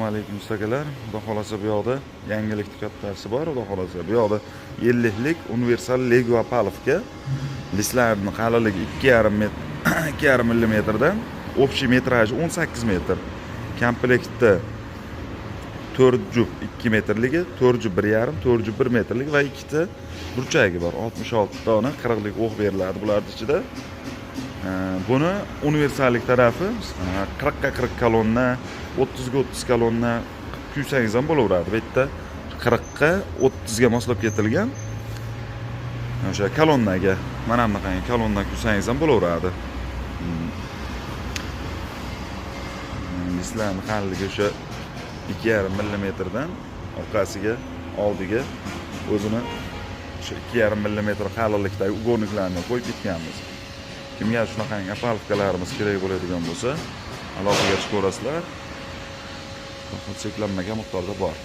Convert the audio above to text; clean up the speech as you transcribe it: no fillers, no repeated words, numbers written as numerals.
Alaykum, ustakalar. Xudo xohlasa, bu yoqda yangilikni kattasi bor. Xudo xohlasa, bu yoqda 50 lik universal Lego опалубка, listlarni qalinligi 2,5 metr, 2,5 millimetrdan, общий metraji 18 metr. Komplektda to'rt juft 2 metrligi, to'rt juft 1,5, to'rt juft 1 metrlik va ikkita burchagi bor. 66 dona 40 lik o'q beriladi bularni ichida. Buni universallik tarafi, 40ga 40 kolonna, 30ga 30 kolonna quysangiz ham bo'laveradi. Bu yerda 40ga 30ga moslab ketilgan o'sha kolonnaga, mana bunaqangi kolonna quysangiz ham bo'laveradi. Listlarni qalinligi o'sha 2,5 millimetrdan, orqasiga, oldiga o'zini o'sha 2,5 millimetr qalinlikdagi угольник larni qo'yib ketganmiz. Kimga shunaqangi опалубка larimiz kerak bo'ladigan bo'lsa, aloqaga chiqaverasizlar, cheklanmagan miqdorda bor.